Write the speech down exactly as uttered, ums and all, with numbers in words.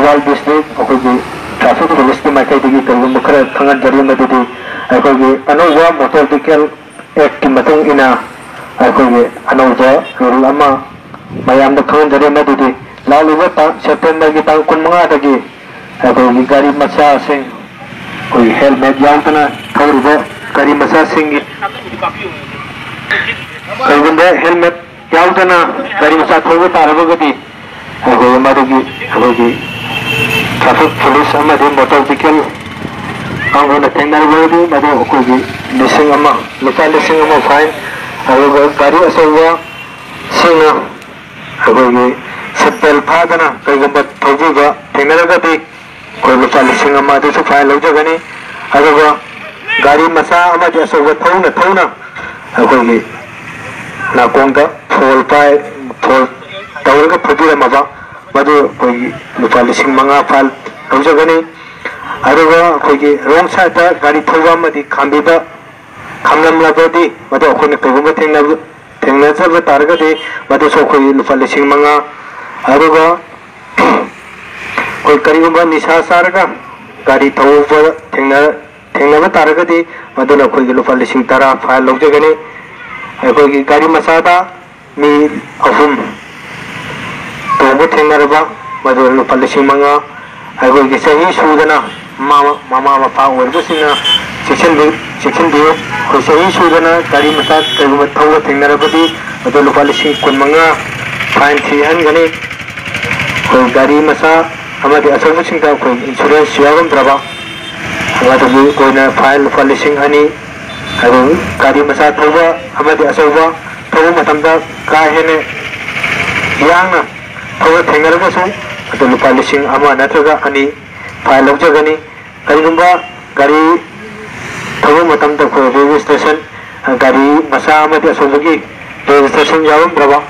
Imphal district ꯑꯩꯈꯣꯏꯒꯤ traffic ꯄꯨꯂꯤꯁꯀꯤ ꯃꯥꯏꯀꯩꯗꯒꯤ ꯀꯔꯤꯒꯨꯝꯕ ꯈꯔ ꯈꯪꯍꯟꯖꯔꯤ, ꯃꯗꯨꯗꯤ ꯑꯩꯈꯣꯏꯒꯤ ꯑꯅꯧꯕ ꯃꯣꯇꯣꯔ ꯚꯤꯍꯤꯀꯜ ꯑꯦꯛꯀꯤ ꯃꯇꯨꯡ ꯏꯟꯅ ꯑꯩꯈꯣꯏꯒꯤ ꯑꯅꯧꯕ ꯔꯨꯜ ꯑꯃ ꯃꯌꯥꯝꯗ ꯈꯪꯍꯟꯖꯔꯤ, ꯃꯗꯨꯗꯤ ꯂꯥꯛꯂꯤꯕ ꯇꯥꯡ, ꯁꯦꯞꯇꯦꯝꯕꯔꯒꯤ ꯇꯥꯡ ꯀꯨꯟꯃꯉꯥꯗꯒꯤ ꯑꯩꯈꯣꯏꯒꯤ ꯒꯥꯔꯤ ꯃꯆꯥꯁꯤꯡ, ꯑꯩꯈꯣꯏꯒꯤ ꯍꯦꯜꯃꯦꯠ ꯌꯥꯎꯗꯅ ꯊꯧꯔꯤꯕ ꯒꯥꯔꯤ ꯃꯆꯥꯁꯤꯡꯒꯤ, ꯀꯔꯤꯒꯨꯝꯕ ꯍꯦꯜꯃꯦꯠ ꯌꯥꯎꯗꯅ ꯒꯥꯔꯤ ꯃꯆꯥ ꯊꯧꯕ ꯇꯥꯔꯕꯒꯗꯤ, ꯑꯩꯈꯣꯏ ꯃꯗꯨꯒꯤ, ꯑꯩꯈꯣꯏꯒꯤ ꯇ꯭ꯔꯥꯐꯤꯛ ꯄꯨꯂꯤꯁ ꯑꯃꯗꯤ ꯃꯣꯇꯣꯔ ꯚꯤꯍꯤꯀꯜ ꯀꯥꯡꯕꯨꯅ ꯊꯦꯡꯅꯔꯕꯗꯤ, ꯃꯗꯨ ꯑꯩꯈꯣꯏꯒꯤ ꯂꯤꯁꯤꯡ ꯑꯃ, ꯂꯨꯄꯥ ꯂꯤꯁꯤꯡ ꯑꯃ ꯐꯥꯏꯟ, ꯑꯗꯨꯒ ꯒꯥꯔꯤ ꯑꯆꯧꯕꯁꯤꯡꯅ ꯑꯩꯈꯣꯏꯒꯤ ꯁꯤꯠ ꯕꯦꯜ ꯐꯥꯗꯅ ꯀꯩꯒꯨꯝꯕ ꯊꯧꯕꯤꯕ ꯊꯦꯡꯅꯔꯒꯗꯤ, ꯑꯩꯈꯣꯏ ꯂꯨꯄꯥ ꯂꯤꯁꯤꯡ ꯑꯃ ꯑꯗꯨꯁꯨ ꯐꯥꯏꯟ ꯂꯧꯖꯒꯅꯤ꯫ ꯑꯗꯨꯒ ꯒꯥꯔꯤ ꯃꯆꯥ ꯑꯃꯗꯤ ꯑꯆꯧꯕ ꯊꯧꯅ ꯊꯧꯅ ꯑꯩꯈꯣꯏꯒꯤ ꯅꯥꯀꯣꯡꯗ ꯐꯣꯜ ꯄꯥꯏ, ꯐꯣꯜ ꯇꯧꯔꯒ ꯐꯨꯕꯤꯔꯝꯃꯕ, ꯃꯗꯨ ꯑꯩꯈꯣꯏꯒꯤ ꯂꯨꯄꯥ ꯂꯤꯁꯤꯡ ꯃꯉꯥ ꯐꯥꯏꯟ ꯂꯧꯖꯒꯅꯤ꯫ ꯑꯗꯨꯒ ꯑꯩꯈꯣꯏꯒꯤ ꯔꯣꯡ ꯁꯥꯏꯠꯇ ꯒꯥꯔꯤ ꯊꯧꯕ ꯑꯃꯗꯤ ꯈꯥꯝꯕꯤꯕ, ꯈꯥꯝꯂꯝꯂꯕꯗꯤ, ꯃꯗꯨ ꯑꯩꯈꯣꯏꯅ ꯀꯔꯤꯒꯨꯝꯕ ꯊꯦꯡꯅꯕ, ꯊꯦꯡꯅꯖꯕ ꯇꯥꯔꯒꯗꯤ, ꯃꯗꯨꯁꯨ ꯑꯩꯈꯣꯏꯒꯤ ꯂꯨꯄꯥ ꯂꯤꯁꯤꯡ ꯃꯉꯥ꯫ ꯑꯗꯨꯒ ꯑꯩꯈꯣꯏ ꯀꯔꯤꯒꯨꯝꯕ ꯅꯤꯁꯥ ꯆꯥꯔꯒ ꯒꯥꯔꯤ ꯊꯧꯕ ꯊꯦꯡꯅ-, ꯊꯦꯡꯅꯕ ꯇꯥꯔꯒꯗꯤ, ꯃꯗꯨꯅ ꯑꯩꯈꯣꯏꯒꯤ ꯂꯨꯄꯥ ꯂꯤꯁꯤꯡ ꯇꯔꯥ ꯐꯥꯏꯟ ꯂꯧꯖꯒꯅꯤ꯫ ꯑꯩꯈꯣꯏꯒꯤ ꯒꯥꯔꯤ ꯃꯆꯥꯗ ꯃꯤ ꯑꯍꯨꯝ ꯇꯣꯡꯕ ꯊꯦꯡꯅꯔꯕ, ꯃꯗꯨ ꯂꯨꯄꯥ ꯂꯤꯁꯤꯡ ꯃꯉꯥ꯫ ꯑꯩꯈꯣꯏꯒꯤ ꯆꯍꯤ ꯁꯨꯗꯅ ꯃꯃꯥ, ꯃꯃꯥ ꯃꯄꯥ ꯑꯣꯏꯔꯤꯕꯁꯤꯡꯅ ꯆꯦꯛꯁꯤꯟꯕꯤ-, ꯆꯦꯛꯁꯤꯟꯕꯤꯌꯨ꯫ ꯑꯩꯈꯣꯏ ꯆꯍꯤ ꯁꯨꯗꯅ ꯒꯥꯔꯤ ꯃꯆꯥ ꯀꯩꯒꯨꯝꯕ ꯊꯧꯕ ꯊꯦꯡꯅꯔꯕꯗꯤ, ꯃꯗꯨ ꯂꯨꯄꯥ ꯂꯤꯁꯤꯡ ꯀꯨꯟꯃꯉꯥ ꯐꯥꯏꯟ ꯊꯤꯍꯟꯒꯅꯤ꯫ ꯑꯩꯈꯣꯏ ꯒꯥꯔꯤ ꯃꯆꯥ ꯑꯃꯗꯤ ꯑꯆꯧꯕꯁꯤꯡꯗ ꯑꯩꯈꯣꯏ ꯏꯟꯁꯨꯔꯦꯟꯁ ꯌꯥꯎꯔꯝꯗ꯭ꯔꯕ, ꯃꯗꯨꯒꯤ ꯑꯣꯏꯅ ꯐꯥꯏꯟ ꯂꯨꯄꯥ ꯂꯤꯁꯤꯡ ꯑꯅꯤ꯫ ꯑꯗꯨ ꯒꯥꯔꯤ ꯃꯆꯥ ꯊꯧꯕ ꯑꯃꯗꯤ ꯑꯆꯧꯕ ꯊꯧꯕ ꯃꯇꯝꯗ ꯀꯥ ꯍꯦꯟꯅ ꯌꯥꯡꯅ ꯊꯧꯕ ꯊꯦꯡꯅꯔꯒꯁꯨ, ꯑꯗꯨ ꯂꯨꯄꯥ ꯂꯤꯁꯤꯡ ꯑꯃ ꯅꯠꯇ꯭ꯔꯒ ꯑꯅꯤ ꯐꯥꯏꯟ ꯂꯧꯖꯒꯅꯤ꯫ ꯀꯔꯤꯒꯨꯝꯕ ꯒꯥꯔꯤ ꯊꯧꯕ ꯃꯇꯝꯗ ꯑꯩꯈꯣꯏ ꯔꯦꯖꯤꯁꯇ꯭ꯔꯦꯁꯟ, ꯒꯥꯔꯤ ꯃꯆꯥ ꯑꯃꯗꯤ ꯑꯆꯧꯕꯒꯤ ꯔꯦꯖꯤꯁꯇ꯭ꯔꯦꯁꯟ ꯌꯥꯎꯔꯝꯗ꯭ꯔꯕ,